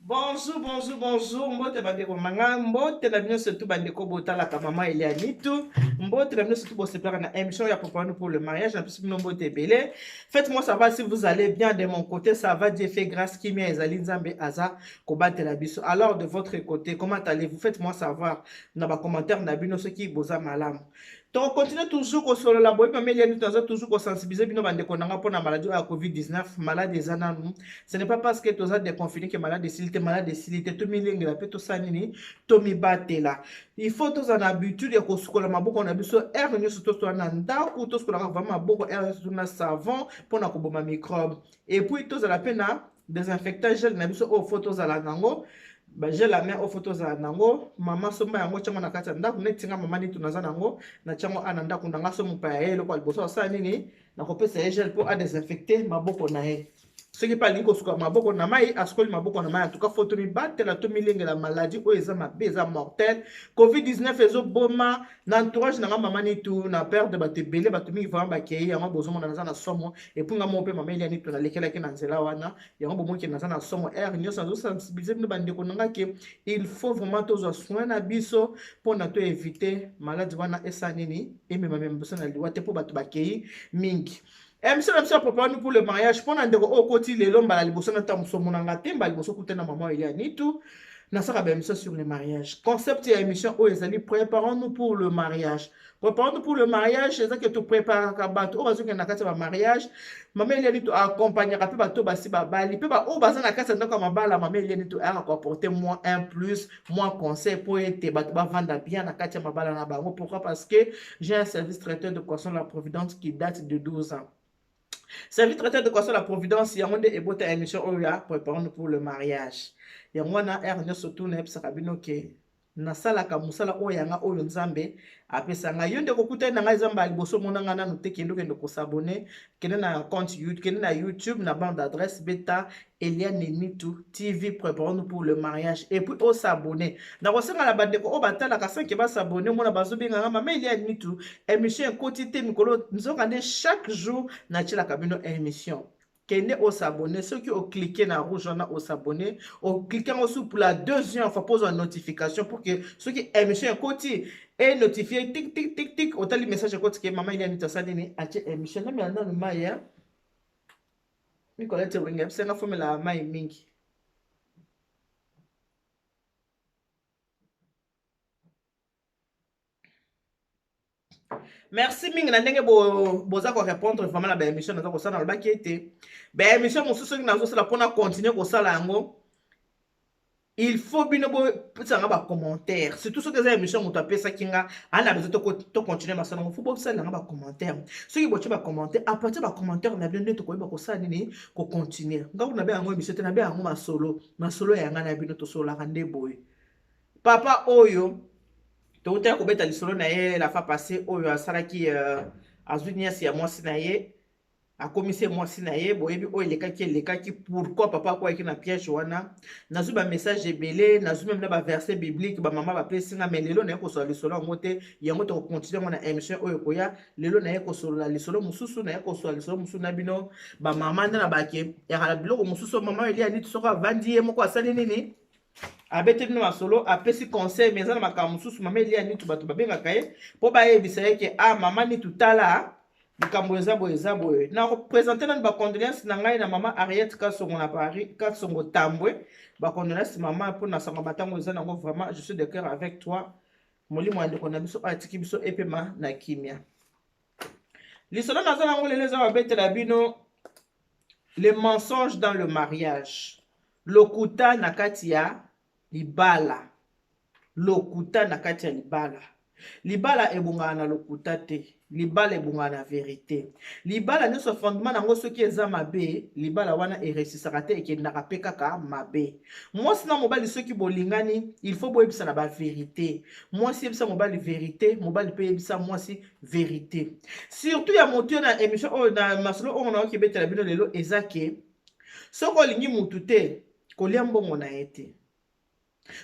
Bonjour, bonjour, bonjour. Mbote bandeko manga, mbote na bino surtout bandeko botalaka maman Elia Nitu. Mbote na bino surtout bosepelaka na émission ya Préparons-nous pour le mariage. Na biso bino mbote ebele. Faites-moi savoir si vous allez bien. De mon côté, ça va. Dieu fait grâce. Kimia ezali Nzambe aza kobatela biso. Alors de votre côté, comment allez-vous? Faites-moi savoir na ba commentaire na bino soki boza malamu. Tokocontinue toujours kosolola boye mama Eliane toza toujours kosensibiliser bino bandeko na nga mpona maladie oyo ya covid-19. Malade eza nanu, ce n'est pas parce que toza déconfiné que malade esili te. Malade esili te. Tomilengela mpe tosala nini? Tomibatela. Il faut tozala na habitude ya kosukola maboko na biso heure nyonso. Tosola na ndako, tosukolaka vraiment maboko heure nyonso na savon mpona koboma microbe. Et puis tozala mpe na désinfectant gel na biso oyo faut tozala nango, bagel ya main oyo faut tozala nango. Mama, somba yango, tiango na kati ya ndako. Neti nga mama Nitu, naza nango, natiango a na ndako na nga. So mopaya ye, eloko ya liboso asala nini? Nakopesa ye gel mpo adésinfecte maboko na ye. Soki mpe alingi kosuka maboko na mai, asukoli maboko na mai. En tout cas, faut tomibatela, tomilengela. Maladie oyo eza mabe, eza mortel. Covid-19 ezoboma. Na entourage na nga mama Nitu, na perdre bato ebele, bato mingi vraiment bakei. Yango bozomona naza na somo. Et puis nga moko mpe mama Elia Nitu, nalekelaki na nzela wana. Yango bomoki naza na somo heure nyonso. Nazosensibiliser bino bandeko na nga ke il faut vraiment tozwa soin na biso mpona to éviter maladie wana esala nini, ememamema biso na liwa te, mpo bato bakei mingi. Émission na biso ya Préparons-nous pour le mariage, mpona ndeko oyo okoti lelo mbala liboso na ntango mosomonanga te, mbala liboso kuta na mama Elia Nitu, nasaka baémission sur le mariage. Concept ya émission oyo ezali Préparons-nous pour le mariage. Préparons-nous pour le mariage eza ke topréparaka bato oyo bazokende na kati ya bamariage. Mama Elia Nitu accompagnaka mpe bato basi babali, mpe baoyo baza na kati ya ndako ya mabala. Mama Elia Nitu ayaka koapporter mwa un plus, mwa conseil, mpo ete bato bavanda bien na kati ya mabala na bango. Pourquoi? Parce que j'ai un service traiteur de poisson La Providence qui date de 12 ans. Service traiteur de poisson La Providence, yango nde ebota émission oyo ya Préparons-nous pour le mariage. Yango wana heure nyonso tu nayebisaka bino ke nasalaka mosala oyo yanga oyo Nzambe apesa ngai. Yo ndeko okutani na ngai eza mbala liboso, omona ngai nanu te, kende, okende kos'abonner. Kende na compte YouTube, kende na YouTube, na bande d'adresse beta Eliane Nitu TV Préparons-nous pour le mariage et puis os'abonner. Nakosenga na bandeko oyo batalaka sans ke bas'abonner, omona bazobenganga: "Mama Eliane Nitu, émission ekoti te mikolo." Nzoka nde chaque jour natielaka bino émission. Kende os'abonner. Soki ocliquer na rouge wana, os'abonner, ocliquer yango su pour la deuxième fois mpo ozwa notification, pour que soki émission ekoti, enotifie tik tik tik tik, otali message ekoti ke mama Eliane asali nini? Atie émission. Namela nanu mai ya mikolete wenge bisenga, fomela mai mingi. Merci mingi na ndenge boza korépondre vraiment na baémission naza kosala. Nalobaki ete baémission mosusu soki nazosala, mpona continuer kosala yango, il faut bino bopesanga bacommentaire, surtout soki eza émission moto apesaki nga ana besoin tocontinue masala yango, faut bosalelanga bacommentaire. Soki botie bacommentaire, à partir bacommentaire na bino nde tokoyeba kosala nini, kocontinue. Nga kuna nabe yango émission te, nabe yango masolo. Masolo ya nga na bino, tosololaka nde boye. Papa oyo toutaki kobeta lisolo na ye la fois passée, oyo asalaki azwi nièce ya mwasi na ye, akomisi ye mwasi na ye. Boyebi oyo elekaki elekaki. Pourquoi papa akwayaki na piège wana? Nazwi bamessage ebele, nazwi même na baverset biblique bamama bapesi nga, mais lelo naye kosolola lisolo yango te. Yango tokocontinue yango na émission oyo ekoya. Lelo naye kosolola lisolo mosusu, naye kosolola lisolo mosusu na bino bamama nde na bake yaka na biloko mosusu. Mama Elia Niti, soko avandi ye moko, asali nini? Abeti bino masolo, apesi conseil, mais eza na makambo mosusu mama Elia Nitu, bato babengaka ye mpo bayebisa ye ke: "Ah, mama Nitu, tala likambo eza boye, eza boye." Na koprésenter nani bacondoléance na ngai na mama Ariette Kasongo na Paris, Kasongo Tambwe. Bacondoléance mama, mpo na sango matango eza nango. Vraiment, je suis de cœur avec toi. Molimo ya ndeko na biso oyo atiki biso epema na kimia. Lisolo naza nango lelo eza babetela bino le mensonge dans le mariage, lokuta na kati ya libala. Lokuta na kati ya libala. Libala ebongaka na lokuta te, libala ebongaka na vérité. Libala nyonso, fondement nango soki eza mabe, libala wana eresisaka te, ekendaka mpe kaka mabe. Mwasi na mobali, soki bolingani, il faut boyebisa na bavérité. Mwasi yebisa mobali vérité, mobali mpe yebisa mwasi vérité. Surtout ya motu na émission oyo, na masolo oyo nayoki ebetela bino lelo, eza ke soki olingi mutu te, kolia mbongo na ye te.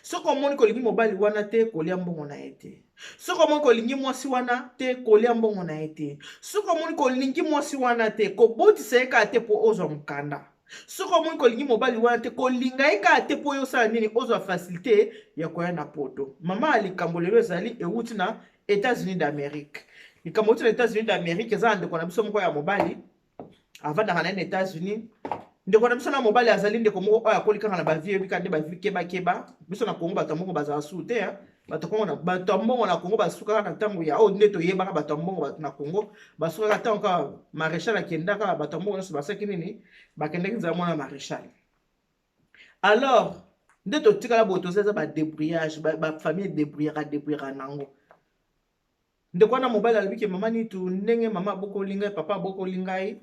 Soki omoni kolingi mobali wana te, kolia mbongo na ye te. Soki omoni kolingi mwasi wana te, kolia mbongo na ye te. Soki omoni kolingi mwasi wana te, kobotisa ye kaka te mpo ozwa mokanda. Soki omoni kolingi mobali wana te, kolinga ye kaka te mpo yo osala nini, ozwa facilité ya koya na poto. Mama ya likambo lelo ezali ewuti na États-Unis d'Amérique. Likambo euti na États-Unis d'Amérique eza na ndeko na biso moko ya mobali avandaka na ye na États-Unis. Ndeko na biso na mobali azali ndeko moko oyo akoli kaka na bavie, oyebi kaka nde bavie kebakeba. Biso na Kongo bato ya mbongo bazala su te. Bato Kongo na bato ya mbongo na Kongo basukaka na ntango ya oyo nde toyebaka bato ya mbongo na Kongo basukaka ntango kaka maréchal akendaka, bato ya mbongo nyonso basalaki nini, bakendaki nzela mwana maréchal. Alors nde totikala boye, toza eza badébrouillage, bafamille débrouillaka débrouillaka nango. Ndeko wana mobali alobi ke mama Nitu, ndenge mama abokoli ngai, papa abokoli ngai,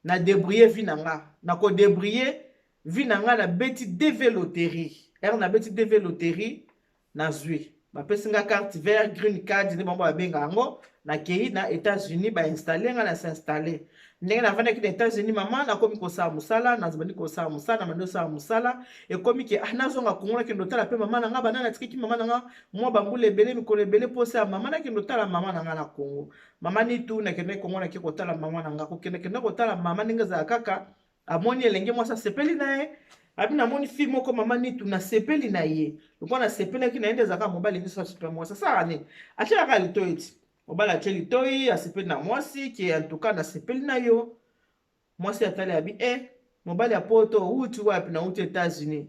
na débrouiller vie na nga, nakodébrouiller vie na nga. Nabeti DV loterie ere, nabeti DV loterie, nazwi, bapesi nga carte vert, green card nde bango babenga yango. Nakei na États-Unis, bainstalle nga, na s'installe. Ndenge navandaki na États-Unis, mama, nakomi kosala mosala, nabandi kosala mosala, nabandi kosala mosala. Ekomi ke ah, nazonga Kongo, nakende otala mpe mama na nga. Banda natikaki mama na nga mwa bambula ebele, mikolo ebele, mposa ya mama, nakende otala mama na nga na Kongo. Mama Nitu, nakende Kongo, nake kotala mama na nga. Kokendekende kotala mama, ndenge ezala kaka, amoni elenge mwasi, asepeli na ye. Abi namoni fille moko, mama Nitu, nasepeli na ye. Lokola nasepelaki na ye, nde ezalaka mobali nyonso asepela mwasi, asalaka nini? Atielaka litoi ti mobali atie litoi, asepeli na mwasi ke en tout cas nasepeli na yo. Mwasi atali, abi e mobali ya poto, outi wapi? Nauti États-Unis.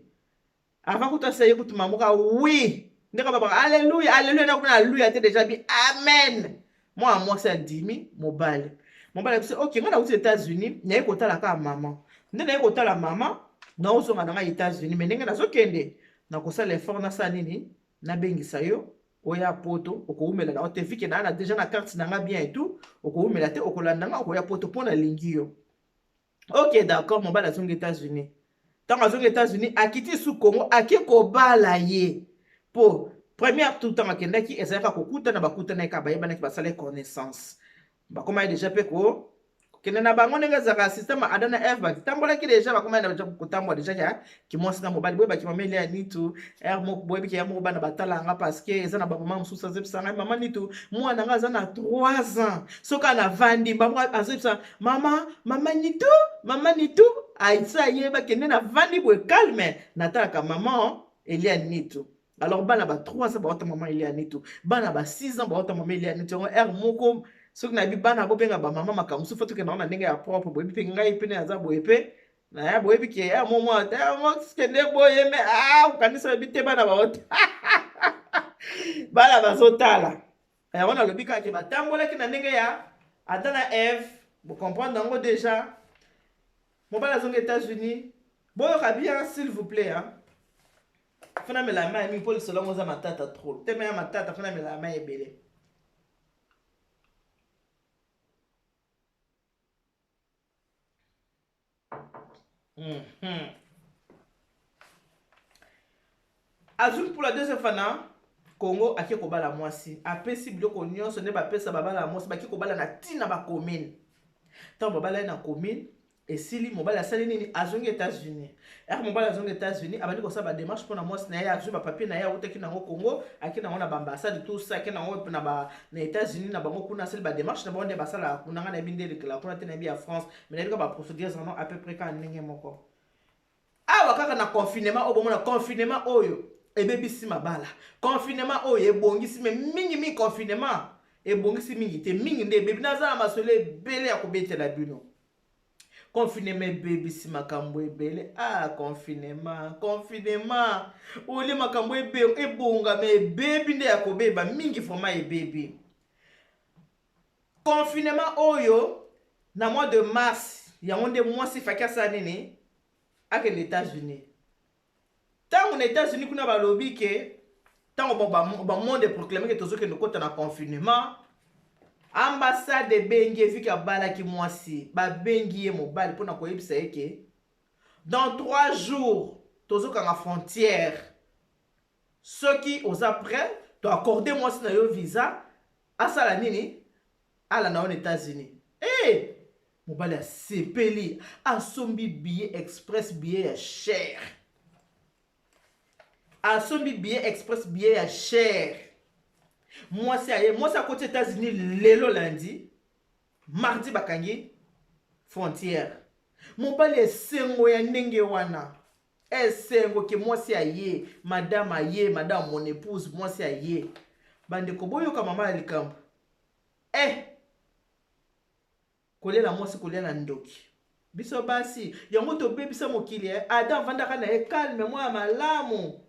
Avant kutu asa ye kutu mamoka wi ndenge babaka alleluya, alleluya, nakoma alleluya te, déjà bi amen. Mwana mwasi andimi mobali. Mobali abisi ok, ngai nauti États-Unis, naye kotala kaka mama. Nde naye kotala mama, naozonga na ngai États-Unis, mais ndenge nazokende, nakosala effort, nasala nini, nabengisa yo oya poto. Okowumela na yo te, vike naa na déjà na carte na nga bien et tout, okowumela te, okolanda nga, okoya poto mpo nalingi yo. Ok, d'accord. Mobali azongi États-Unis. Ntango azongi États-Unis, akiti su Congo, ake kobala ye. Mpo première tour, ntango akendaki, ezalaki kokutana, bakutana ye kaka, bayebanaki, basala connaissance, bakomaki déjà mpe ko kokende na bango ndenge ezalaka système Adam na Eve. Batambolaki déjà, bakomaki na kotambola déjà ya kimwasi na mobali. Boyebaki mama Elia Nitu ere moko, boyebiki ya moko, bana batala yanga, parce que eza na bamama mosusu azebisa ngai: "Mama Nitu, mwana nga aza na 3 ans, soki anavandi bango, azebisa mama, mama Nitu, mama Nitu." Aisa ayebaki nde navandi boye calme, natalaka mama Elia Nitu. Alors bana ba 3 ans baota mama Elia Nitu, bana ba 6 ans baota mama Elia Nitu. Yango ere moko soki nayebi bana bobenga bamama makambo mosusu, fo tokenda ngo na ndenge ya propre. Boyebi mpe ngai mpe naza boye mpe naya, boyebi ke ya momwa kende boye, me okanisa oyebi te, bana baota, bana bazotala yango. Nalobi kaka ke batambolaki na ndenge ya Adam na Eve, bocomprendre yango déjà. Mobali azongi États-Unis. Boyoka bien, s'il vous plaît, hein? Fo namela mai mingi mpo lisolo yango eza matata trop, teme ya matata, fo namela mai ebele. Azwi pour la deuxième fois na Congo, ake kobala mwasi, apesi biloko nyonso nde bapesa babala mwasi, bake kobala na ntina bacommune. Ntango babala ye na commune, esili, mobali asali nini? Azongi États-Unis. Ere mobali azongi États-Unis, abandi kosala badémarche mpona mwasi na ye. Azwi bapapier na ye awutaki nango Congo, ake nango na baambassade, tout ça, ake nango na États-Unis na bango kuna, asali badémarche na bango nde basalaka kuna. Nga nayebi nde elekela kuna te, nayebi ya France, mais nayebi kaka baprocédure ezana à peu près kaka ndenge moko. Awa kaka na confinement oyo, bomona confinement oyo ebebisi mabala, confinement oyo ebongisi, mais mingimingi confinement ebongisi mingi te, mingi nde ebebi. Naza na masolo ebele ya kobetela bino. Confinement ebebisi makambo ebele. Ah, confinement, confinement olie makambo ebonga, mais ebebi nde ya kobeba mingi, vraiment ebebi. Confinement oyo, na mois de mars yango nde mwasi faki asala nini? Akende États-Unis. Ntango na États-Unis kuna balobi ke ntango bamonde proclame ke tozokende kota na confinement, ambassade ebengi, eviki abalaki mwasi, babengi ye mobali mpona koyebisa ye ke dans 3 jours tozokanga frontière, soki oza prêt, toaccorde mwasi na yo visa, asala nini, alanda yo na États-Unis. E mobali asepeli, asombi billet express, billet ya cher, asombi billet express, billet ya cher. Mwasi aye, mwasi akoti États-Unis lelo lundi, mardi bakangi frontière. Mobali esengo ya ndenge wana, esengo ke mwasi aye, madame aye, madame mon épouse, mwasi aye. Bandeko, boyoka mama ya likambo. Eh, kolia na mwasi, kolia na ndoki. Biso basi yango tobebisa mokili. Eh, Adam avandaka na ye calme, mwa malamu.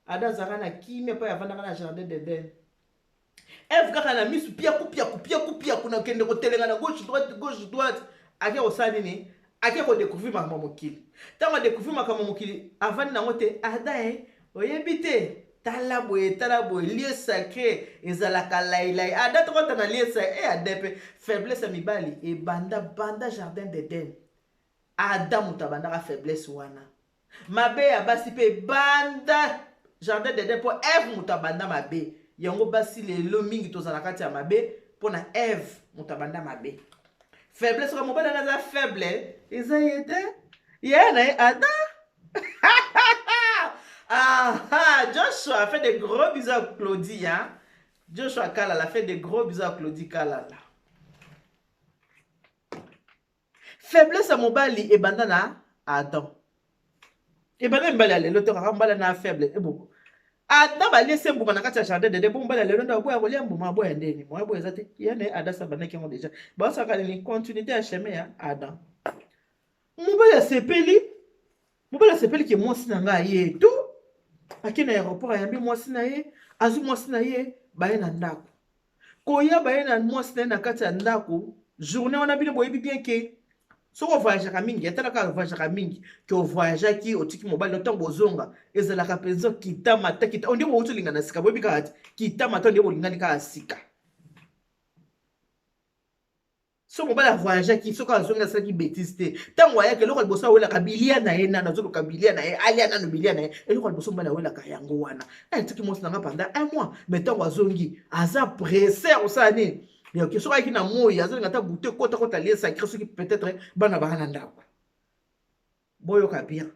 Adam azalaka na kimia mpo avandaka na jardin d'Eden. Eve kaka na misu piaku piaku piaku piaku, na kende kotelenga na gauche droite, gauche droite. Ake kosala nini? Ake kodécouvrir makambo ya mokili. Ntango adécouvrir makambo ya mokili, avandi nango te. Adam, e oyebi te, tala boye, tala boye, lieu sacré ezalaka lailai. Adam, tokota na lieu sacré. E Adam mpe faiblesse ya mibali ebanda banda jardin d'Eden. Adam moto abandaka faiblesse wana. Mabe ya basi mpe ebanda jardin d'Eden, mpo Eve moto abanda mabe yango. Basi lelo mingi tozala kati ya mabe mpo na Eve moto abanda mabe. Faiblesse oka mobali wana aza faible, eza ye te, ye na ye Adam. Ah, Joshua fait des gros bisous à Claudie, hein? Joshua Kalala fait des gros bisous à Claudie Kalala. Faiblesse ya mobali ebanda na Adam, ebanda mibali ya lelo te. Kaka mobali na faible eboko Adam baliesi mbuma na kati ya jardin d'Eden. Bo mobali ya lelo nde aboya kolia mbuma, aboya ndeni moya boya eza te. Ye na Adam sa bandaki yango déjà, basalaka nini? Continuité ya chemin ya Adam. Mobali asepeli, mobali asepeli ke mwasi na ngai ye to ake na aéroport, ayambi mwasi na ye, azwi mwasi na ye, baye na ndako. Koya baye na mwasi na ye na kati ya ndako, journée wana, bino boyebi bien ke soki ovoyageaka mingi, atalaka ovoyageaka mingi, ke ovoyageaki, otiki mobali no, ntango bozonga ezalaka mpenza kita mata kita, onde bouti olinga na sika. Boyebi kaka ti kita mata, onde bolingani kaka sika. So mobali avoyageaki, soki azongi, asalaki bétise te, ntango ayaki, eloko ya liboso awelaka bilia na ye nano, azoluka bilia na ye, alia nano bilia na ye. Eloko ya liboso mobali awelaka yango wana. Atiki mwasi na nga pendant un mois, mais ntango azongi, aza pressé ya kosala nini? Ok, soki ayaki na moi, azolinga ata bute kota lieu sacré, soki peut-être bana baa na ndako. Boyoka bien,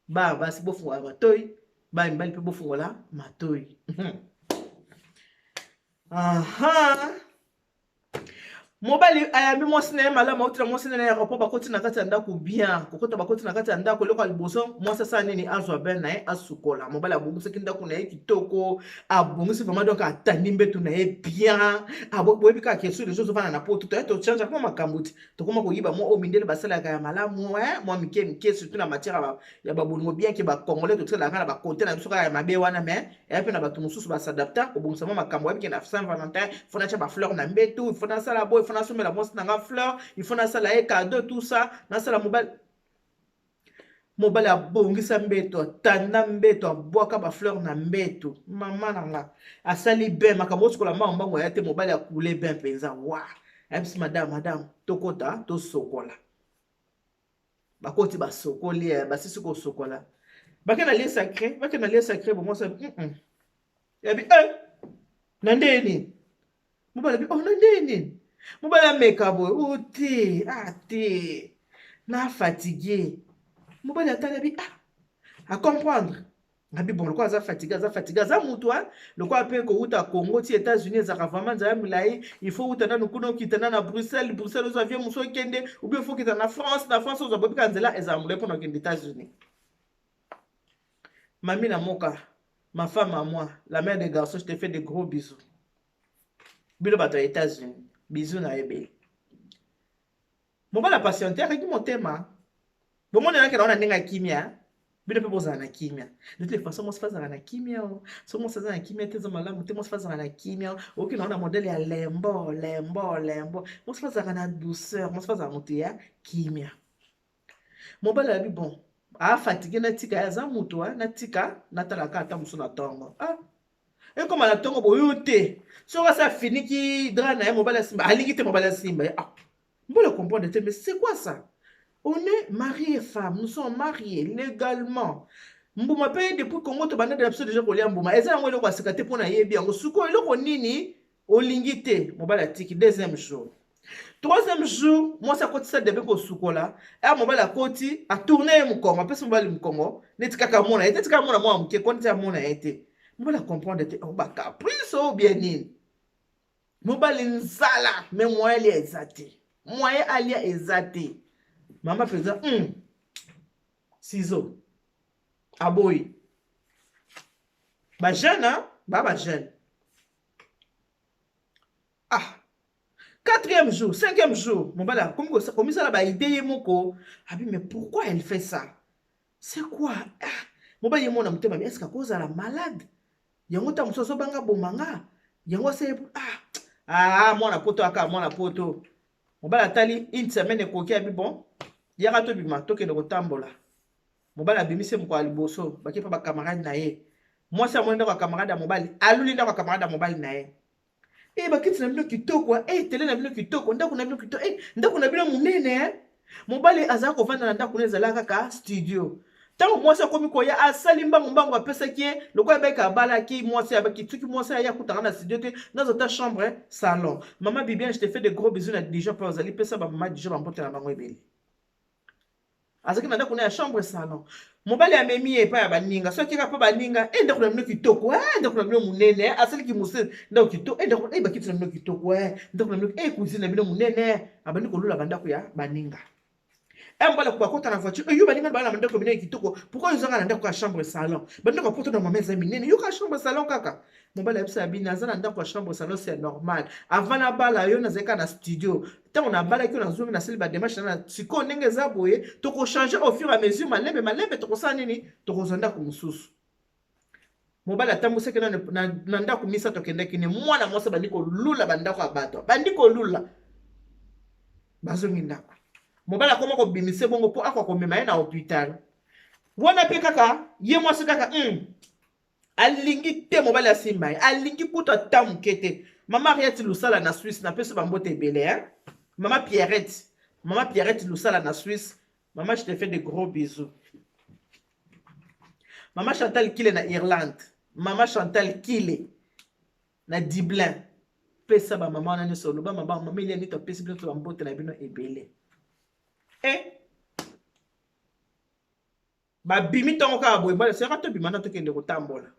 bana basi bofungola matoi, bana mibali mpe bofungola matoi. Aha, mobali ayambi mwasi na ye malamu, auti na mwasi na ye na aéroport, bakoti na kati ya ndako bien. Kokota, bakoti na kati ya ndako, eloko ya liboso mwasi asala nini? Azwa bain na ye, asukola. Mobali abongisaki ndako na ye kitoko, abongisi vraiment, donc atandi mbeto na ye bien. Boyebi kaka ke so deja ozofanda na poto, toya tochange mwa makambo ti tokoma koyiba mwa oyo mindele basalaka ya malamu, mwa mike mike, surtout na matière ya babolingo. Bien ke bacongolais totikalaka na bakote na biso kaka ya mabe wana, mais eya mpe na bato mosusu bas'adapta kobongisa mwa makambo. Oyebi ke na Saint Valentin, faut natya bafleur na mbetu, il faut nasala boye, il faut nasomela mwasi na nga fleur, il faut nasala ye cadeau, tout ça. Nasala mobali, mobali abongisa mbeto, atanda mbeto, abwaka bafleur na mbeto. Mama na nga asali bain, makambo osukola mbango mbango ya te. Mobali akule bain mpenza wa, ayebisi madame: "Madame, tokota tosokola." Bakoti, basokoli, basisi kosokola, bake na lieu sacré, bake na lieu sacré. Bomwasi yabi eh, na ndenge nini? Mobali abi: "Oh, na ndenge nini?" Mobali ameka boye: "O te, ah te, na fatigue." Mobali atali, abi: "Ah." Acomprendre, abi: "Bon, lokola aza fatigue, aza fatigue, aza mutu, lokola mpe kowuta Congo ti États-Unis ezalaka vraiment nzala milai. Il faut wuta nanu kuna, okita na Bruxelles, Bruxelles ozwa avion mosu okende, ou bien faut okita na France, na France ozwa bobika nzela ezala molai mpona okende États-Unis." Mami na moka, ma femme à moi, la mère des garçons, je te fais de gros bisous. Bino bato ya États-Unis, bisous na ebele. Mobali apatiente, akaki motema. Bomonelaki na wana ndenge ya kimia, bino mpe bozala na kimia. De toute façon, mwasi azala na kimia. O so mwasi aza na kimia te, eza malamu te. Mwasi azala na kimia. Okoki na wana modèle ya lembo lembo lembo. Mwasi azalaka na douceur, mwasi azala moto ya kimia. Mobali abi: "Bon, afatigue, natika ye, aza moto, natika, natalaka ata mosu na ntongo." Ah, ekoma na ntongo boyo te, soki asi afiniki drap na ye, mobali asimba, alingi te mobali asimba ye. Ah, mobali comprendre te: "Mais c'est quoi ça? On est mari et femme, nous sommes mariés légalement. Mbuma mpe depuis Congo tobanda na biso déjà kolia mbuma, eza yango eloko ya sika te mpo nayebi yango. Sikoyo eloko nini olingi te?" Mobali atiki. Deuxième jour, troisième jour, mwasi akotisa debe kosukola aya, mobali akoti, atourne ye mokongo, apesi mobali mokongo neti kaka amona ye te, neti kaka amona mwana moke ko, neti amona ye te. Mobali acomprendre te: "Oh, bacaprice ou bien nini?" Mobali nzala, mais moyen alia eza te, moyen alia eza te. Mama mpenza ciseau aboyi. Bajeune ba bajeune. Ah, quatrième jour, cinquième jour, mobali akomi komisala baidées ye moko abi: mais pourquoi elle fait ça? C'est quoi? Ah, mobali ye mona motema, est ce que akozala malade? Yango ntango mosusu azobanga bomanga yango ase. Ah, ah, mwana poto aka mwana poto. Mobali atali une semaine ekoki, abi: bon, yaka tobima, tokende kotambola. Mobali abimisi mokolo ya liboso, baki mpe bacamarade na ye. Mwasi amoni ndako ya camarade ya mobali, aluli ndako ya camarade ya mobali na ye. E, bakiti na bino kitoko, e, tele na bino kitoko, ndako na bino kitoko, e, ndako na bino monene. Mobali azala kovanda na ndako na ezala kaka studio. Ntango mwasi akomi koya, asali mbangu mbangu, apesaki ye lokola abaki abalaki mwasi, abaki soki mwasi aya akutanga na studio te, naza ta chambre salon. Mama Bibiane, je te fais de gros bisous na Dijon mpe ozali. Pesa bamama Dijon bambote na bango ebele. Azalaki na ndako na ya chambre salon. Mobali amemi ye epai ya baninga. Soki kaka mpo baninga: e, ndako na bino kitoko, e, ndako na bino monene. Asaliki mosele, ndako kitoko, e, ndako, e, bakiti na bino kitoko, e, ndako na bino, e, cuisine na bino monene. Abandi kolula bandako ya baninga. E, mobali bakota na voiture: yo, baninga baa na bandako minene kitoko, pourquoi ozanga na ndako ya chambre salon? Bandako ya poto na mama eza minene, yoka chambre salon kaka. Mobali ayebisa ya bino aza na ndako ya chambre salon, c'est normal. Avant nabala yo, nazalaki kaka na studio. Ntango nabalaki yo, nazongi, nasali badémarche na sikoyo. Ndenge eza boye, tokochange au fur et à mesure, malembe malembe, tokosala nini, tokozwa ndako mosusu. Mobali atambusaki na ndako misato, akendaki ne mwana mwasi bandi kolula bandako ya bato, bandi kolula. Bazongi ndako, mobali akoma kobimisa bongo mpo akwa komema ye na hôpital wana mpe kaka ye mwasi kaka alingi te mobali asimba ye, alingi kutu ata moke te. Mama Ariette Lusala na Swisse, napesi bambote ebele, hein? Mama Pierrette, mama Pierrette Lusala na Swisse, mama, je te fais de gros bisous. Mama Chantal Kile na Irlande, mama Chantal Kile na Dublin, pesa bamama wana nyonso, oloba mama, mama Eliani, topesi bino to bambote na bino ebele. E, babimi ntongo kaka boye, mobali soki tobima na tokende kotambola.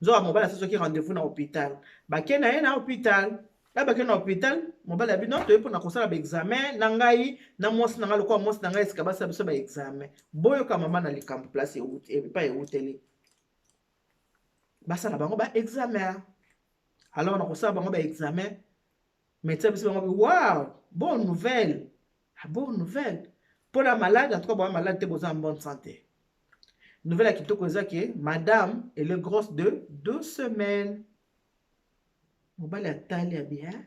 Nzoka mobali asoki rendez-vous na hôpital, bake na ye na hôpital. Bake na hôpital, mobali abi: non, toye mpona kosala baexamen na ngai na mwasi na ngai, lokola mwasi na ngai esika basala biso baexamen. Boyoka mama na likambo place epai euteli. Basala bango baexamen. Alors na kosala bango baexamen, médecin biso bango: wow, bonne nouvelle, ah, bonne nouvelle mpona malade. En tout cas boya malade te, boza en bonne santé. Nouvelle ya kitoko eza ke madame, elle est grosse de 2 semaines. Mobali atali, abi: hein,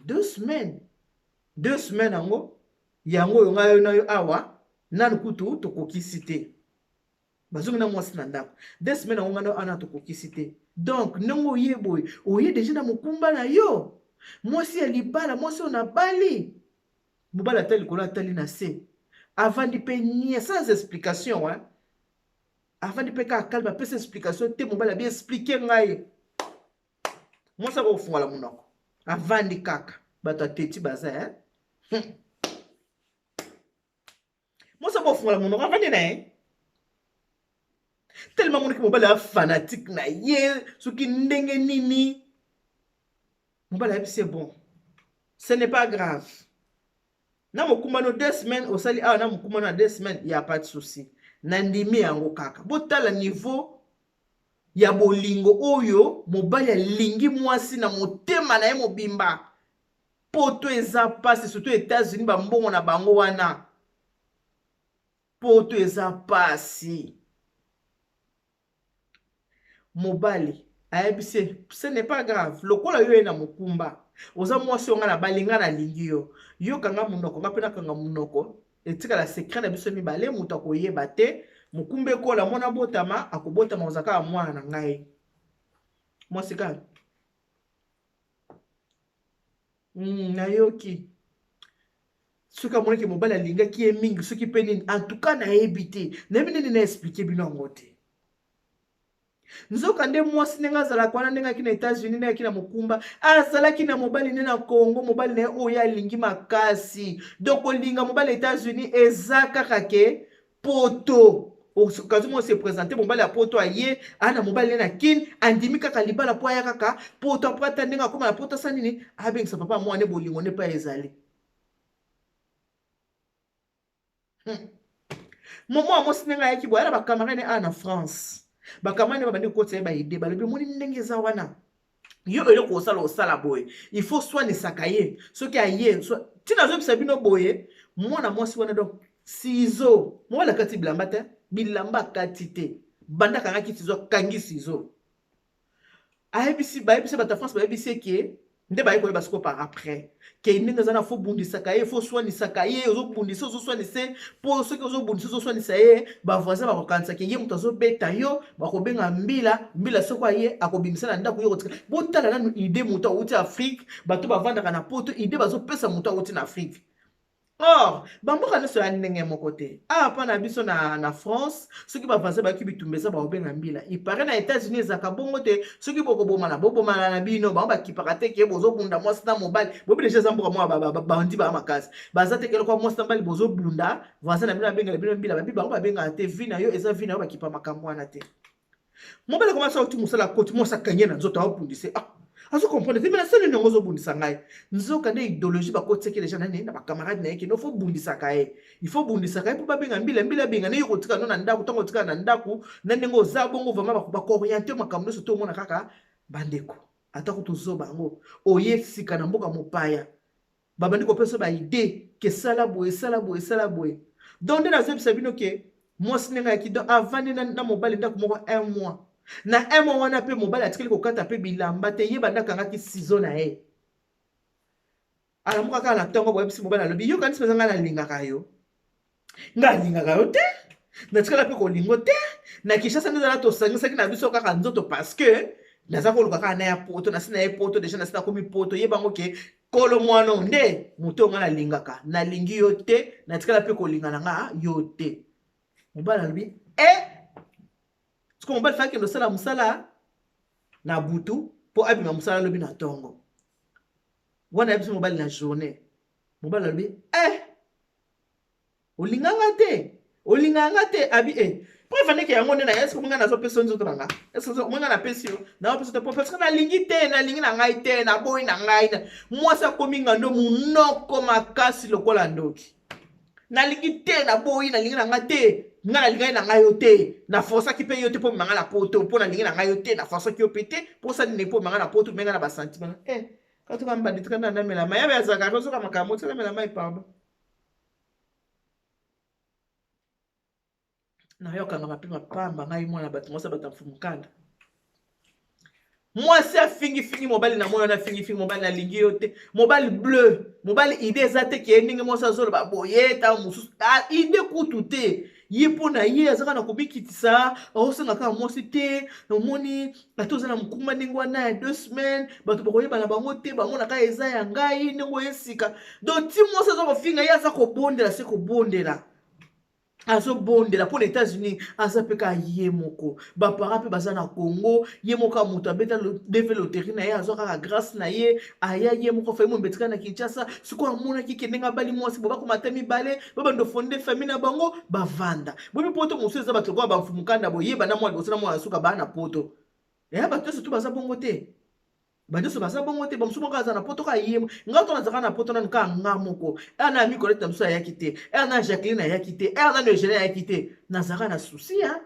2 semaines? 2 semaines yango, yango oyo ngai na yo awa nanu kutu tokokisi te. Bazongi na mwasi na ndako. 2 semaines yango ngai na yo awa tokokisi te. Donc ndenge oye boye, oye déjà na mokumba na yo, mwasi ya libala, mwasi oyo nabali. Mobali atali likolo, atali na se, avandi mpe nie sans explication, hein? Avandi mpe kaka calme, apesa explication te. Mobali abi: explique ngai. Mwasi akofungola monoko, avandi kaka. Bato ateti baza, hein? Mwasi akofungola monoko, avandi na ye tellement amonaki mobali aza fanatique na ye. Soki ndenge nini, mobali ayebi: c'est bon, ce n'est pas grave, na mokumbano 2 semaines osali awa na mokumbano ya 2 semaines, ya pas de souci, nandimi yango kaka. Botala niveau ya bolingo oyo mobali alingi mwasi na motema na ye mobimba. Poto eza mpasi, surtout États-Unis, bambongo na bango wana. Poto eza mpasi. Mobali ayebisi: ce n'est pas grave, lokola yo ye na mokumba, oza mwasi oyo nga na balinga, nalingi yo, yokanga monoko, nga mpe nakanga monoko, etikala secret na biso mibale, moto akoyeba te. Mokumba ekola, mwana botama, akobotama, oza kaka mwana na ngai. Mwasi kaka nayoki soki amonaki mobali alingaki ye mingi, soki mpe nini, en tout cas nayebi te, nayebi nini na expliquer bino yango te. Nzoka nde mwasi ndenge azalaka wana, ndenge aki na États-Unis, ndenge aki na mokumba, azalaki na mobali nde na Congo, mobali na ye oyo alingi makasi. Donc kolinga mobali États-Unis eza kaka ke poto okazi mo se présente, mobali ya poto aye aa na mobali nde na Kine, andimi kaka libala mpo aya kaka poto. Apo ata ndenge akóma na poto, asa nini, abengisa papa mwana. Bolingo nde mpe ezali. Momo mwasi ndenge ayaki boye, ala bacamarade awa na France, bacamarade babandi kokotisa ye baidées. Balobi: "Omoni ndenge eza wana, yo eloko osala, osala boye, il faut swanisaka ye soki aye." Ntina azoyebisa bino boye, mwana mwasi wana, donc ciseau, mobali akati bilamba te, bilamba akati te. Banda akangaki ciseau, akangi ciseau, ayebisi, bayebisi bato ya France, bayebisi eke nde baye koyeba sikoyo par après ke ndenge eza na, faut bundisaka ye, faut swanisaka ye, ozobundisa, ozoswanisa ye, mpo soki ozobundisa, ozoswanisa ye, bavoisin bakokanisaka ye moto azobeta yo, bakobenga mbila. Mbila soko aye, akobimisa na ndako, yo kotika. Botala nanu idée, moto awuti Afrique, bato bavandaka na Poto, idée bazopesa moto awuti na Afrique. Or bamboka nyonso ya ndenge moko te. Awa mpa na biso na France, soki bavoisin bayoki bitumba eza, bakobenga mbila. Ipare na États-Unis ezalaka bongo te. Soki bokobomana, bobomana na bino, bango bakipaka te ke bozobunda mwasi na mobali. Bobi deja eza mboka mwa bandi baa makasi, baza te keloko mwasi na mobali bozobunda, voisin na bino abengela bino mbila. Babi bango babengaka te, vie na yo eza vie na yo, bakipa makambo wana te. Mobali akoma soki mosala, akoti, mwasi akangi na nzoto, aobundise. Ah, azocomprendre te, me nasali ndenge ozobundisa ngai. Nzoka nde idéologie bakotiaki deja nani na bacamarade na ye kende, faut bundisaka ye, il faut bundisaka ye mpo babenga mbila, mbila abenga nde yo kotika no na ndako. Ntango otikala na ndako na ndenge oza bongo, vraiment bakoorienter makambo nyonso. To omona kaka bandeko, atako tozoba yango, oye sika na mboka mopaya, babandi kopesa baidées ke sala boye, sala boye, sala boye. Donc nde nazoyebisa bino ke mwasi ndenge ayaki, donc avandi na mobali ndako moko un mois. Na un mois wana mpe mobali atikali kokata mpe bilamba te. Ye banda akangaki ciseau na ye, alamuka kaka na ntongo, boyebisi mobali, alobi: "Yokanisi mpenza ngai nalingaka yo? Ngai alingaka yo te, natikala mpe kolingo te. Na Kinshasa nde ezala, tosangisaki na biso kaka nzoto parce que naza koluka kaka na ya Poto. Nasi na ye Poto deja, nasi nakomi Poto. Yebango ke kolo mwana nde moto oyo ngai nalingaka. Nalingi yo te, natikala mpe kolinga na nga yo te." Mobali alobi e siko mobali fa akende osala mosala na butu mpo abima mosala alobi na ntongo wana. Yebiso mobali na journée, mobali alobi: "E olinganga te, olinganga te." Abi e mpo efandeke yango nde na ye. Eske omonga nazopesa nzoto na nga? Eske omonga napesi yo? Naopesa te, parce que nalingi te, nalingi na ngai te, naboyi na ngai. Mwasi akomi ngando, monoko makasi lokola ndoki: "Nalingi te, naboyi, nalingi na ngai te. Ngai nalingai na ngai yo te, naforsaki mpe yo te mpo memanga na Poto. Mpo nalingi na ngai yo te, naforsaki yo mpe te mpo osali nini mpo memanga na Poto? Menga na basentiment." Eh, katuka mbandi, tika nda namela mai. Yabe azalaka ozoka makambo, tika namela mai, pardon. Nayokanga mpe mapamba ngai mwana bato, mwasi bato mfumukanda. Mwasi afingifingi mobali na mwana, afingifingi mobali: "Nalingi yo te." Mobali bleu, mobali idée eza te ke ndenge mwasi azoloba boye, ntango mosusu idée kutu te. Ye mpo na ye azaka na komikitisa, aosenga kaka mwasi te: "Omoni, ata oza na mokumba ndenge wana ya 2 semaines, bato bakoyeba na bango te, bamonaka eza ya ngai ndenge oye sika." Donc ti mwasi aza kofinga ye, aza kobondela se kobondela, azobondela mpo na États-Unis. Aza mpe kaka ye moko, baparent mpe baza na Congo. Ye moko ya moto abeta DV loterie na ye, azwa kaka grâce na ye, aya ye moko afai mombetika na Kinshasa. Sikoyo amonaki ke ndenge abali mwasi bo, bakoma ata mibale, babanda fonder famille na bango, bavanda boyebi. Poto mosusu eza bato lokola bamfumukanda, boyeba na mwa liboso na mwana suka baa na Poto. Eya bato nyonso to baza bongo te, banyonso baza bongo te. Bamosusu moko aza na Poto kaka ye. Nga to nazalaka na Poto nanu kaka nga moko. Ere na Micolete na biso ayaki te, ere na Jacqueline ayaki te, ere nano Eugénie ayaki te. Nazalaka na souci ya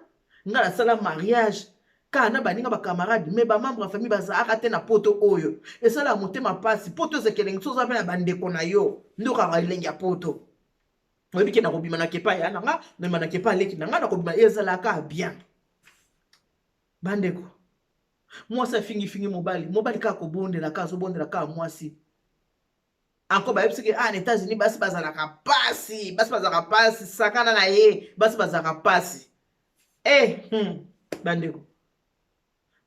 nga nasala mariage kaka na baninga, bacamarade, mais bamembre ya famille bazalaka te na Poto. Oyo esalaka motema mpasi. Poto ezaka elengi so oza mpe na bandeko na yo, nde okaka elengi ya Poto. Oyebi ke nakobima na kepa ya na nga, nabima na kepa aleki na nga, nakobima, ezalaka bien. Bandeko, mwasi afingifingi mobali, mobali kaka kobondela, kaka azobondela kaka mwasi. Encore bayebisiki: "Ah, na États-Unis basi bazalaka pasi, basi bazalaka pasi, sakana na ye, basi bazalaka pasi." Bandeko,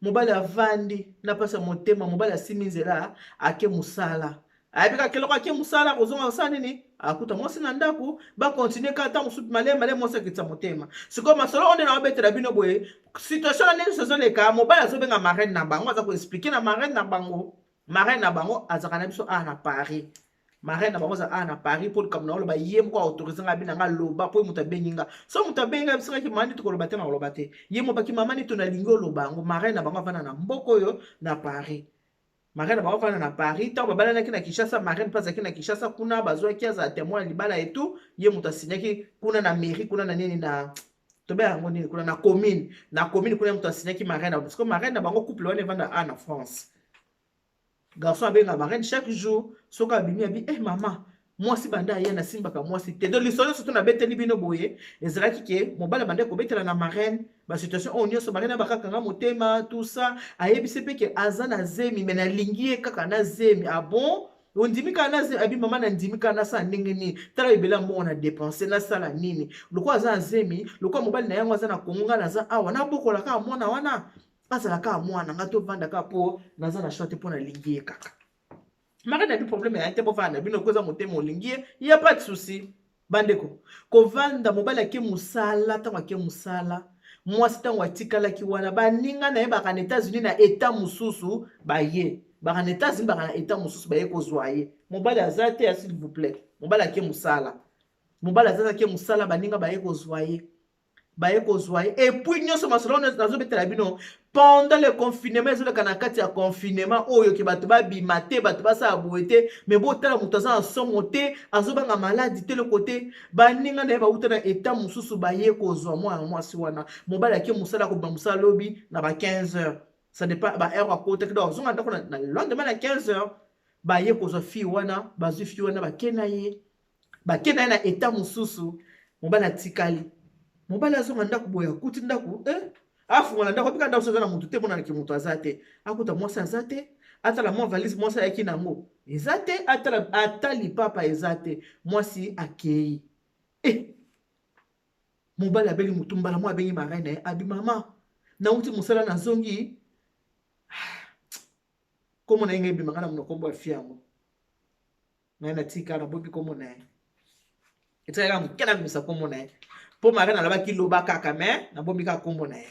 mobali avandi na mpasi ya motema. Mobali asimi nzela, ake mosala. Ayebi kaka keloko ake mosala, kozonga kosala nini? Akuta mwasi na ndako, bacontinuer kaka ntango mosusu malema malema, mwasi akitisa motema. Sikoyo masolo oyo nde na babetela bino boye, situation na ndenge nyonso ezoleka, mobali azobenga marraine na bango, aza koexpliquer na marraine na bango. Marraine na bango azalaka na biso awa na Paris. Marraine na bango aza awa na Paris. Mpo likambo na oloba, ye moko autorise nga, abi na nga loba, mpo ye moto abengi nga. So moto abengi nga, bisingaki mama nini, tokoloba te, na koloba te. Ye mo baki mama nini to nalingi oloba yango. Marraine na bango avanda na mboka oyo na Paris. Marraine bango vanda na Paris. Ntango babalanaki na Kinshasa, marraine mpe azalaki na Kinshasa kuna, bazwaki azala témoin ya libala et tout. Ye moto asignaki kuna na mairie, kuna na nini, na tobe yango nini kuna, na commune kuna, moto asignaki marraine, parce que marraine na bango, couple wana evanda a na France. Garçon abenga marraine chaque jour. Soki abimi, abi: "Eh mama, mwasi banda aya, nasimbaka mwasi te." Donc lisolo nyonso to nabeteli bino boye ezalaki ke mobali abanda kobetela na marraine basituation oyo nyonso. Marraine abakakanga motema, tout ça. Ayebisi mpe ke aza na zemi, me nalingi ye kaka na zemi. Ah bon, ondimi kaka na zemi? Abi: "Mama, nandimi kaka, nasala ndenge nini? Tala ebele ya mbongo na dépense, nasala nini? Lokola aza na zemi, lokola mobali na yango aza na Kongo, ngai naza awa, nabokola kaka mwana wana, azala kaka mwana nga, tovanda kaka, mpo naza na choix te, mpo nalingi ye kaka." Marraine abi: "Problème ya te, bovanda na bino, koza motema olingi ye, ya pas de souci." Bandeko, kovanda, mobali ake mosala. Ntango ake mosala, mwasi ntango atikalaki wana, baninga na ye baka na États-Unis, na état mosusu, baye baka na États-Unis, baka na état mosusu, baye kozwa ye. Mobali aza te ya, s'il vous plaît, mobali ake mosala, mobali aza ake mosala, baninga baye kozwa ye, baye kozwa ye. Et puis nyonso masolo nazobetela bino pendant le confinement ezoleka na kati ya confinement oyo ke bato babima te, bato basala boye te. Me botala, moto aza na somo te, azobanga maladi te, loko te. Baninga na ye bauta na état mosusu, baye kozwa mwana mwasi wana. Mobali ake mosala, akobima mosala lobi na ba 15 heures, ça dépend ba heure akotaki. Donc azonga ndako na lendemain na 15 heures. Baye kozwa fille wana, bazwi fille wana, bake na ye, bake na ye na état mosusu. Mobali atikali. Mobali azonga ndako boye, akuti ndako, eh? Afungola ndako, apika ndako, so aza na motu te, monanaki moto aza te. Akuta mwasi aza te. Atala mwa valise mwasi ayaki nango, eza te. Atala ata lipapa eza te. Mwasi akei. Eh! Mobali abeli motu mbala moko, abengi marraine na ye, abi: "Mama, nauti mosala, nazongi." Kombo na ye ngai ebimaka na monoko, kombo ya fille yango ngai natika, nabobi kombo na ye, etikaka moke nabimisa kombo na ye, mpo marraine alobaki loba kaka, me nabombi kaka kombo na ye.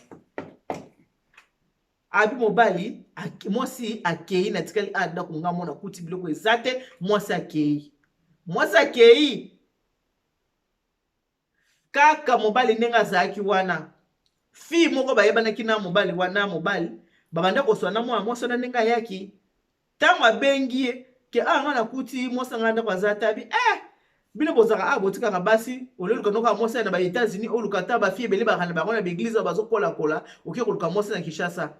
Abi mobali: "Mwasi akei, natikali a ndako nga mona, kuti biloko eza te, mwasi akei." Mwasi akei kaka. Mobali ndenge azalaki wana, fille moko bayebanaki na mobali wana, mobali babanda koswana na mwana mwasi wana. Ndenge ayaki, ntango abengi ye ke: "A nga nakuti mwasi nga ndako aza te." Abi: "Eh, bino bozalaka a botikaka basi, ololuka noka mwasi na ba États-Unis, oluka ta bafille ebele bakana bango na baéglise oyo bazokolakola, oke koluka mwasi na Kinshasa."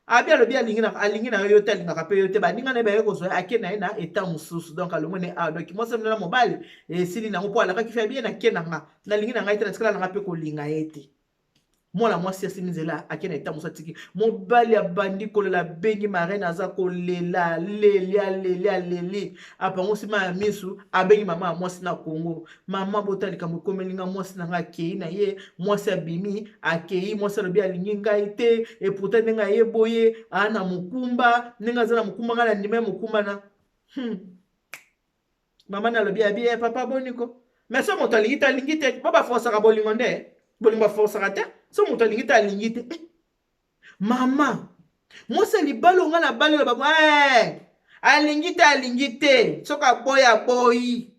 Abi alobi alingi na yo te, alingaka mpe yo te. Baninga na ye baye kozwa ye, ake na ye na état mosusu. Donc alongwe ne a donc mwasi na mobali esili nango, mpo alakaki fi abi ye: "Nake na nga, nalingi na ngai te, natikala nanga mpe kolinga ye te." Mwana mwasi asimi nzela, ake na état mosusu, atiki mobali. Abandi kolela, abengi marraine, aza kolela, aleli, aleli, aleli, apango nsima ya misu. Abengi mama ya mwasi na Kongo: "Mama, bota likambo ekomelinga, mwasi na nga akei na ye, mwasi abimi, akei, mwasi alobi alingi ngai te. Et pourtant ndenge aye boye, aa na mokumba, ndenge aza na mokumba, ngai na ndima ye mokumba na." Mama na alobi, abi: "Eh, papa, boniko?" Mais so moto alingi te, alingi te. Bo baforsaka bolingo nde bolingo baforsaka te. So moto alingi te, alingi te. Eh, mama, mwasi ya libala onga na bali oyo, eh, alingi te, alingi te. Soki aboyi, aboyi.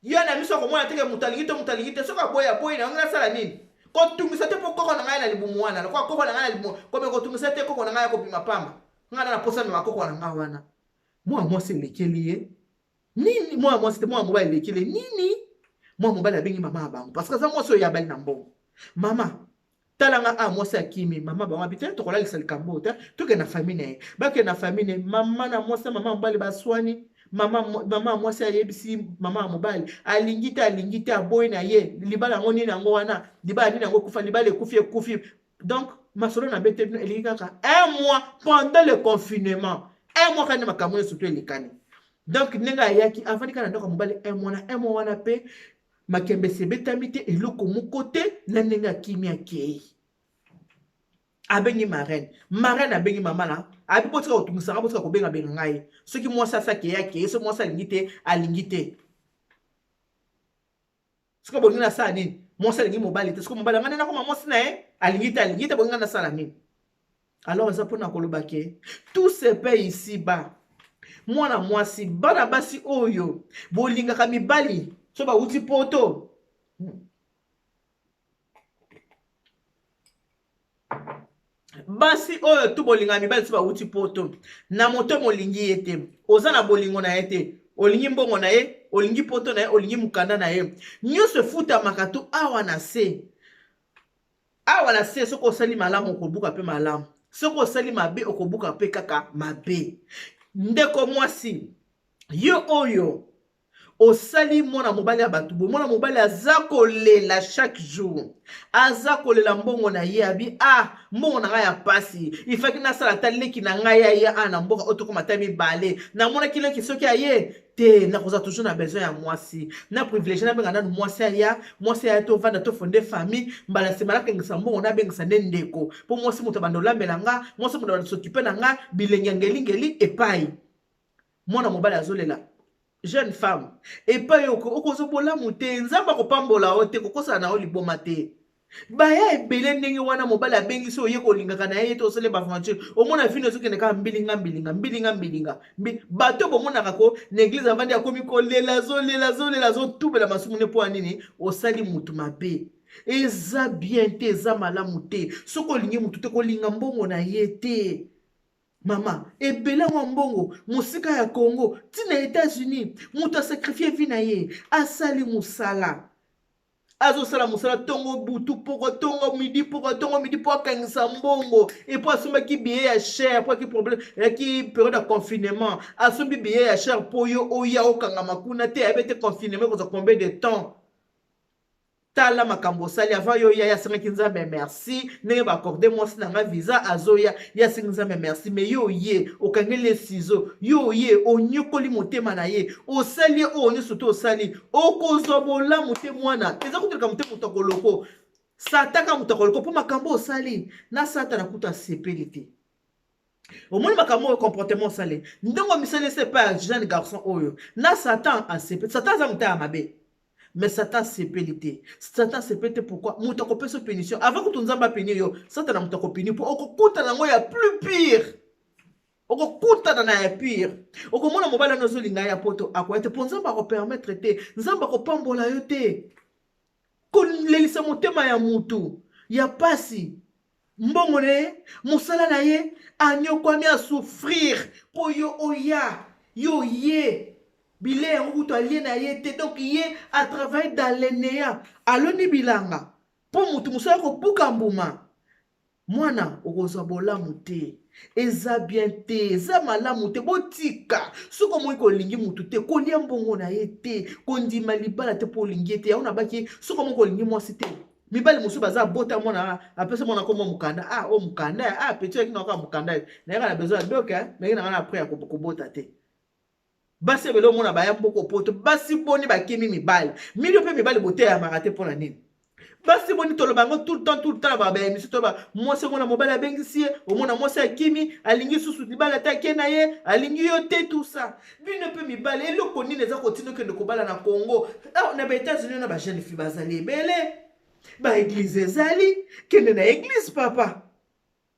Yo na miso akomona teke moto alingi te, moto alingi te. Soki aboyi, aboyi. Na yango nasala nini? Kotungisa te, mpo koko na ngai na libumu wana, lokola koko na ngai na libumu kome, kotungisa te, koko na ngai akobima pamba. Ngai na naposa mema koko na ngai wana. Mwana mwasi elekeli ye nini? Mwana mwasi te, mwana mobali elekeli ye nini? Mwana mobali abengi mama ya bango, parce que aza mwasi oyo abali na mbongo. "Mama, talanga a mwasi akimi." Mama bango abi: "Te, tokolalisa likambo te, tokende na famille na ye." Bakende na famille na ye. Mama na mwasi na mama mobali baswani. Mama ya mwasi ayebisi mama ya mobali: "Alingi te, alingi te, aboyi na ye libala yango." Nini yango wana? Libala nini yango ekufa? Libala ekufi, ekufi. Donc masolo na bete bino elingi kaka un mois pendant le confinement, un mois kani makambo nyonso to elekani. Donc ndenge ayaki, avandi kaka na ndako ya mobali un mois. Na un mois wana mpe makembesi ebetami te, eloko moko te. Na ndenge akimi, akei, abengi marraine. Marraine abengi mama na abi: "Botika kotungisanga, botika kobengabenga ngai. Soki mwasi asi akei, akei. Soki mwasi alingi te, alingi te. Soki bolingi nasala nini? Mwasi alingi mobali te. Soki mobali, ngai nde nakoma mwasi na ye. Alingi te, alingi te. Bolingi ngai nasala nini?" Alors eza mpona koloba ke tout se paye ici bas. Mwana mwasi, bana basi oyo bolingaka mibali so bawuti poto, Basi oyo tu bolinga mibali so bawuti poto na moto molingi ye te, oza na bolingo na ye te, olingi mbongo na ye, olingi poto na ye, olingi mokanda na ye, nyonso efutamaka tu awa na se. Awa na se, soki osali malamu okobuka mpe malamu, soki osali mabe okobuka mpe kaka mabe. Ndeko mwasi, yo oyo osali mwana mobali ya bato boye, mwana mobali aza kolela chaque jour, aza kolela mbongo na ye, abi ah, mbongo na ngai ya pasi, ifaki nasala ata leki na ngai aye a na mboka oyo tokoma ata mibale, namonaki leki soki aye te nakozala toujours na besoin ya mwasi, na privilégie nabenga nanu mwasi aya, mwasi aya tovanda tofonde famille, mbala nsima nakengisa mbongo nabengisa nde ndeko, mpo mwasi moto abanda olambela nga, mwasi moto abanda s'occuper na nga, bilenge ya ngelingeli epai mwana mobali azolela. Jeune femme, epai okozwa bolamu te, Nzambe akopambola yo te, kokosala na yo liboma te. Baya ebele ndenge wana, mobali abengisi oye kolingaka na ye ye te, osali baaventure, omona vino ezokende kaka mbilinga mbilinga mbilinga mbilinga. Bato bomonaka ko na église avandi akomi kolela, azolela, azolela, azotubela masumu ne. Mpo ya nini osali mutu mabe? Eza bien te, eza malamu te. Soki olingi mutu te, kolinga mbongo na ye te. Mama, ebele yango mbongo mosika ya Congo ntina États-Unis, moto asacrifier vie na ye, asali mosala, azosala mosala ntongo butu, poko ntongo midi, poko ntongo midi, mpo akangisa mbongo. Epo asombaki billet ya cher mpo aki problème eyaki période ya confinement, asombi billet ya cher mpo yo oya okangama kuna te, ayebi te confinement ekozwa combien de temps. Tala makambo osali. Avant yo ya, asengaki Nzambe merci ndenge baaccorde mwasi na nga visa, azoya, ye asengi Nzambe merci. Mais yo ye okangeli ye ciseau, yo ye onyokoli motema na ye, osali ye oyo nyonso to osali, okozwa bolamu te. Mwana eza kotoleka motema, moto akoloko sataka, moto akoloko mpo makambo osali na Satana kutu asepeli te. Omoni makambo oyo, comportement osali, ndenge omisali ese epai ya jeune garçon oyo, na Satan asepeli. Satan aza moto ya mabe, mais Satan asepeli te, Satan asepeli te. Pourquoi? Moto akopesa punition avant kutu Nzambe apunir yo. Satan na moto akopunir mpo okokutana yango ya plus pire, okokutana na ya pire. Okomona mobali wana ozolinga ya poto akoya te, mpo Nzambe akopermettre te, Nzambe akopambola yo te. Kolelisa motema ya mutu ya pasi, mbongo na ye, mosala na ye, anyokwami, asouffrir mpo yo oya, yo ye bilei yango kutu alie na ye te. Donc ye atravaille dans le néant, aloni bilanga mpo motu mosusu akobuka mbuma. Mwana, okozwa bolamu te, eza bien te, eza malamu te. Botika. Soki omoi kolingi motu te, kolia mbongo na ye te, kondima libala te mpo olingi ye te. Yango nabaki, soki omoi kolingi mwasi te, mibali mosusu baza abota mwana, apesa mwana komwa mokanda, ah, o mokanda, ah, petit oyaki na kaka mokanda, nayaka na besoin ya doc, nayaki nanga na après ya kobota te. Basi ebele omona baya mboko poto, basi boni bakimi mibali milio mpe mibali boteyamaka te. Mpo na nini? Basi boni toloba yango tout le temps, tout le temps na baémission, toloba mwasi omona mobali abengisi ye, omona mwasi akimi, alingi susu libala te, ake na ye, alingi yo te, tout ça. Bino mpe mibali, eloko nini eza kotina okende kobala na Congo? Na baÉtats-Unis na bajeune fille bazali ebele, baéglise ezali, kende na église papa,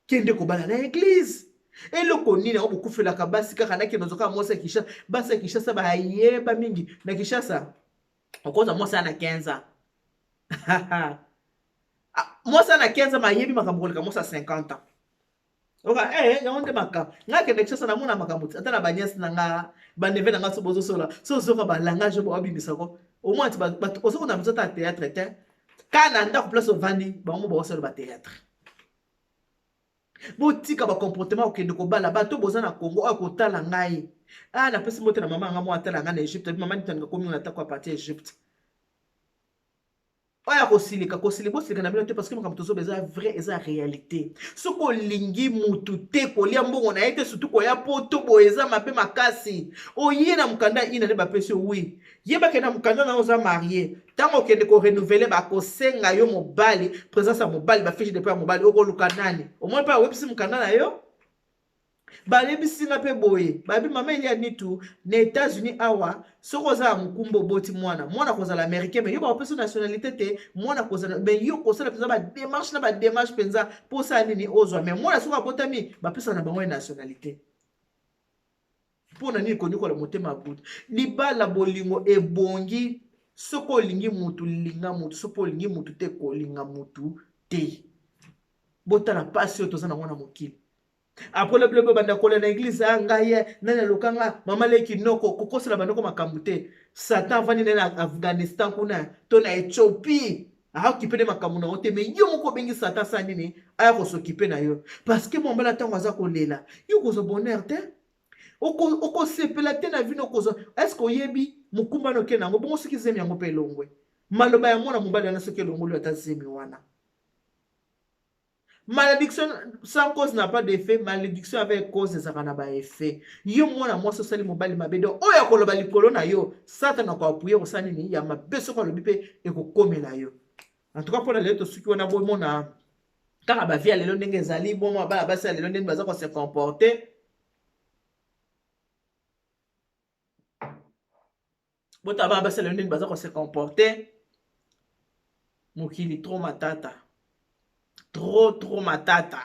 kende kobala na église. Eloko nini yango bokufelaka basi kaka? Nakende ozwaka mwasi ya Kinshasa. Basi ya Kinshasa bayeba mingi na Kinshasa, okozwa mwasi ya na 15 ans, mwasi ya na 15 ans mayebi makambo koleka mwasi ya 50 ans. Oka yango nde makambo. Nga kende Kinshasa, namona makambo ata na banièce na nga, baneveux na nga, so bozosola, so ozoka balangage oyo babimisako, omona ti bato ozokona biso ata théâtre te, ka na ndako place ovandi, bango baosala bathéâtre. Botika bacomportement, kokende kobala bato boza na Congo oyo kotala ngai. Ah, napesi mbote na mama yanga mo atala ngai na Egypte, mama nitaninga komi na tako apartir Egypte. Oyo akosilika, kosilika, bosilika na bino te, parce que makambo tozoba eza vrai, eza réalité. Soki olingi mutu te, kolia mbongo na ye te, surtout koya poto boye eza mabe makasi. Oye na mokanda ina nde bapesi yo, wi, yebake na mokanda na yo oza marié. Ntango okende korenouveler, bakosenga yo mobali, présence ya mobali, bafiche de paie ya mobali. Okoluka nani? Omoni mpe awebisi mokanda na yo. Bayebisi nga mpe boye, bayebi mama Elia Nitu na États-Unis awa, soki oza ya mokumba, oboti mwana, mwana kozala américain, mais yo bakopesa nationalité te. Mwana kozala, mais yo kosala mpenza badémarche na badémarche mpenza mpo osala nini, ozwa. Mais mwana soki abotami, bapesaka na bango ye nationalité. Mpo na nini konyokola motema ya butu? Libala, bolingo ebongi. Soki olingi mutu, linga mutu. Soki olingi mutu te, kolinga mutu te. Botala pasi oyo toza nango na mokili. Après le bleu banda kolela na église, ah ngai ye nani aloka nga, mama leki noko, kokosela bandoko makambo te. Satan avandi naye na Afghanistan kuna to na Ethiopie, aokipe nde makambo na yo te, mais yo moko obengi Satan asala nini? Aya kosokipe na yo, parce que mobali ntango aza kolela, yo okozwa bonheur te, okosepela te na vino okozwa. Est ce que oyebi mokumba na okende yango bongo? Soki zemi yango mpe elongwe, maloba ya mwana mobali wana soki elongoli ata zemi wana. Malédiction sans cause n'a pas d'effet, malédiction avec cause ezalaka na baeffet. Yo mwana mwasi osali mobali mabe, donc oyo akoloba likolo na yo, Satana akoappuyer kosala nini ya mabe, soki alobi mpe ekokomela yo. En tout cas, mpona lelo tosuki wana. Bomona kaka bavie ya lelo ndenge ezali, bomona bana basi ya lelo ndenge baza kose comporter. Botala bana basi ya lelo ndenge baza kose comporter. Mokili trop matata, trop trop matata.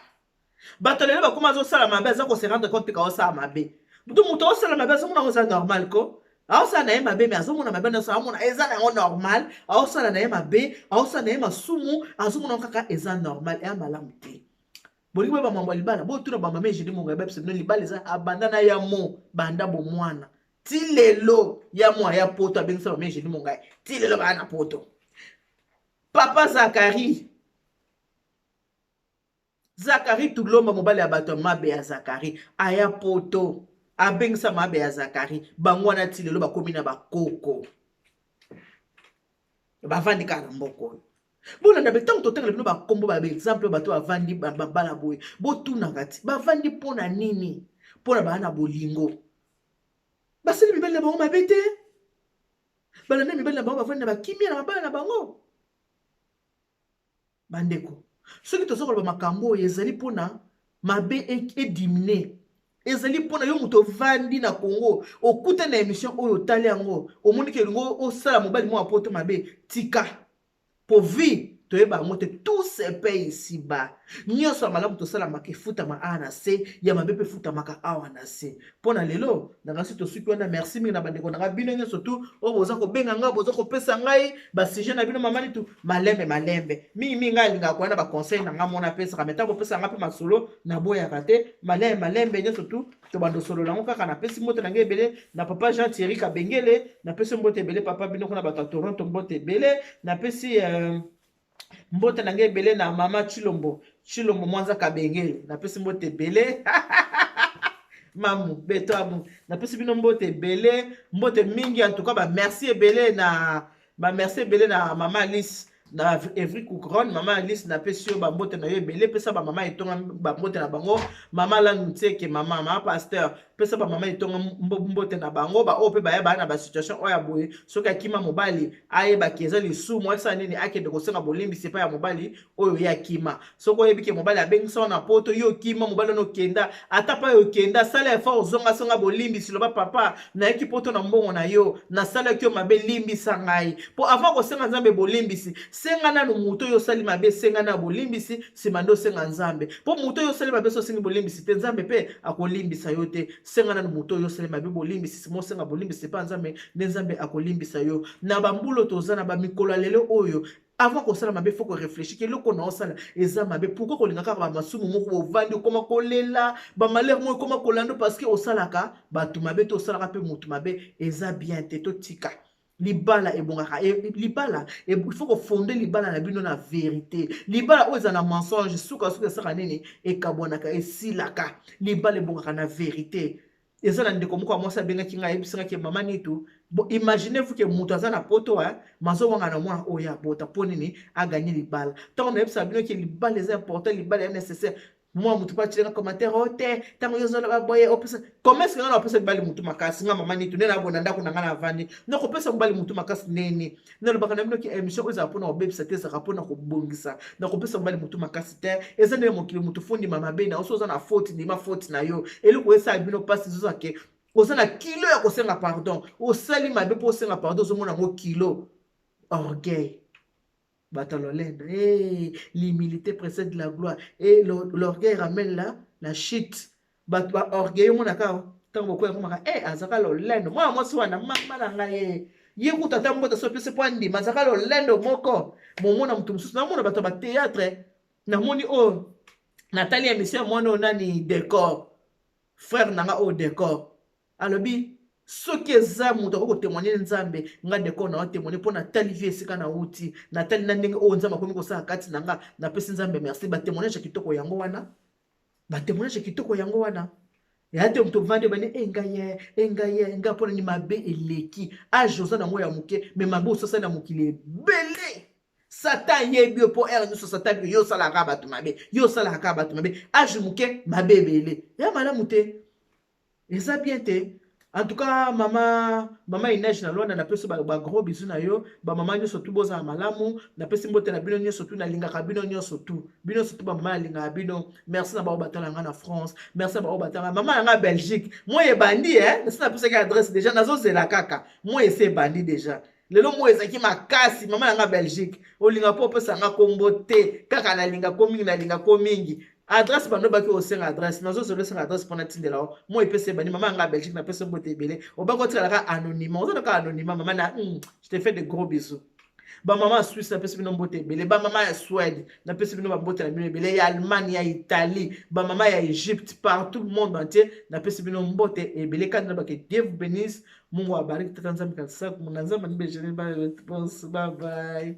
Bato lelo bakoma azosala mabe, aza kose rendre compte ka osala mabe. Moto osala mabe azomona oza normal ko aosala na ye mabe, mais azomona mabe nyonso, aomona eza na yango normal. Aosala na ye mabe, aosala na ye masumu, azomona kaka eza normal. Eya malamu te. Bolingi boyeba mambo ya libala, botuna bamama Egénie Mongo ya biso bino. Libala eza abanda na ya mo banda bomwana ti lelo. Ya mo aya poto, abengisa mama Egénie Mongai, ti lelo baya na poto. Papa Zakari, Zakari Tulomba, mobali ya bato ya mabe ya Zakari, aya poto, abengisa mabe ya Zakari. Bango wana ti lelo bakomi na bakoko, bavandi kaka na mboka oyo. Bolanda be, ntango totangela bino bakombo, ba exemple, bato bavandi babala boye, botunaka ti bavandi mpo na nini? Mpo na baa na bolingo, basali mibali na bango mabe te, balanda mibali na bango, bavandi na bakimia na mabala na bango. Bandeko, soki toza koloba makambo oyo, ezali mpona mabe ediminuer. Ezali mpona yo moto ovandi na Congo, okuta na émission oyo, otali yango, omoni ke elingo osala mobali mwa poto mabe, tika. Po vie toyeba yango te, tout se paye ici bas. Nyonso ya malamu tosalamaka efutama awa na se, ya mabe mpe efutamaka awa na se. Mpo na lelo nanga si tosuki wana. Merci mingi na bandeko na ngai, bino nyonso tu oyo boza kobenga ngai, boza kopesa ngai basujet na bino. Mama Nitu, malembe malembe, mingimingi ngai alingaka koya na baconseil na ngai mona apesaka me ntango bopesa ngai mpe masolo, naboyaka te. Malembe malembe, nyonso tu tobanda osolola yango kaka. Napesi mbote na ngai ebele na papa Jean Thierry Kabengele, napesi mbote ebele papa, bino kuna bato ya Toronto, mbote ebele. Napesi mbote na ngai ebele na mama Chilombo, Chilombo Mwanza Kabengele, napesi mbote ebele. Mamu beto amu, napesi bino mbote ebele, mbote mingi. En tout cas, bamerci ebele na bamerci ebele na mama Alice na Evry Couronne. Mama Alice, napesi yo bambote na yo ebele. Pesa bamama etonga bambote na bango, mama Lanu Ntieke, mama pasteur, pesa bamama etonga mbote na bango. Baoyo mpe baya baya na basituation oyo ya boye, soki akima mobali, ayebaki eza lisumu, asala nini? Akende kosenga bolimbisi epai ya mobali oyo ye akima. Soki oyebi ke mobali abengisa wana poto, yo okima mobali wana, okenda ata pa okenda, sala effort, ozonga, songa bolimbisi, loba: "Papa, nayaki poto na mbongo na yo, nasalaki yo mabe, limbisa ngai." Mpo avant kosenga Nzambe bolimbisi, senga nanu moto oyo osali mabe, senga na bolimbisi, nsima nde osenga Nzambe. Mpo moto oyo osali mabe, so osengi bolimbisi te, Nzambe mpe akolimbisa yo te. Senga nanu moto oyo osali mabe bolimbisi, nsima osenga bolimbisi epa Nzambe, nde Nzambe akolimbisa yo. Na bambulo toza na bamikolo ya lelo oyo, avant kosala mabe, faut koréfléchir ke eloko na osala eza mabe. Pourquoi kolinga kaka bamasumu moko? Bovandi, okoma kolela, bamalheur moko ekoma kolanda parce que osalaka bato mabe to osalaka mpe motu mabe. Eza bien te, totika. Libala ebongaka, libala il faut kofonder libala na bino na vérité. Libala oyo eza na mensonge, sukasuka esalaka nini? Ekabwanaka, esilaka. Libala ebongaka na vérité. Eza na ndeko moko ya mwasi abengaki ngai, ayebisangaki: "Mama Nitu, bo imaginez vous ke moto aza na poto mazowanga na mwana oyo abota mpo nini aganye libala." Ntango nayebisaka bino ke libala eza important, libala ya nécessaire, mwa motu mpo atilenga commentaire o te. Ntango yo ozoloba boye, opesa comment? Est-ce nga na opesa mibali motu makasi? Nga mama Nitu nde nabona ndako na nga na avandi, nakopesa mobali motu makasi neni? Nalobaka na bino ke émission oyo ezala mpona kobebisa te, ezalaka mpona kobongisa. Nakopesa mobali motu makasi te. Eza ndenge mokili, motu fo ndima mabe na yo. So oza na faute, ndima faute na yo. Eloko esala bino mpasi, ezoza ke oza na kilo ya kosenga pardon. Osali mabe, mpo osenga pardon ozomona yango kilo. Orgueil, bato ya lolendo. Hey, l'humilité précède la gloire et l'orgueil ramène la chute. Bato baorgueil, omonaka ntango bokoya komaka e azaka lolendo. Mwana mwasi wana, mama na ngai, ye kuta ata mbota so opesi mpo andima, azaka lolendo moko. Momona moto mosusu, namona bato ya batéâtre, namoni oyo. Natali émission ya mwana oyo nani, Décor, frère na nga oyo Décor. Alobi soki eza moto akoki kotémoigner Nzambe, nga Décor na otémoigner, mpo natali vie esika nauti, natali na ndenge oyo Nzambe akomi kosala kati na nga, napesi Nzambe merci. Batémoignage ya kitoko yango wana, batémoignage ya kitoko yango wana. Ya te moto ovandi obandi engai ye, engai ye, nga mpo nani? Mabe eleki. Age oza nango ya moke, mais mabe ososali na mokili ebele. Satan yebi yo, mpo ere nyonso Satan yo osalaka bato mabe, yo osalaka bato mabe. Age moke, mabe ebele, ya malamu te, eza bien te. En tout cas, mama Inege na Lwanda, napesi bagros bisous na yo. Bamama nyonso tu, bozala malamu. Napesi mbote na bino nyonso tu. Nalingaka bino nyonso tu, bino nyonso tu bamama, nalingaka bino. Merci na bao batala nga na France, merci na bao batala mama na nga Belgique. Moi ebandi e nasi napesaki adresse déjà, nazozela kaka. Moi ese ebandi déjà lelo, moi ezalaki makasi. Mama na nga Belgique, olinga mpo opesa nga kombo te, kaka nalinga ko mingi, nalinga ko mingi. Adresse bando baki osenga adresse, nazozela osenga adresse mpona tindela o. Moi epesa ebandi. Mama yanga Belgique, napesa mbote ebele. Obaki otikalaka anonymat, oza kaka anonymat. Mama na je te fais de gros bisous. Bamama ya Suisse, napesi bino mbote ebele. Bamama ya Suède, napesi bino bambote na bino ebele, ya Allemagne, ya Italie, bamama ya Égypte, partout monde entier, napesi bino mbote ebele. Kandi na bake, Dieu vous bénisse, Mungu abariki, tata Nzambe kanisa na Nzambe anibejene. Bye bye.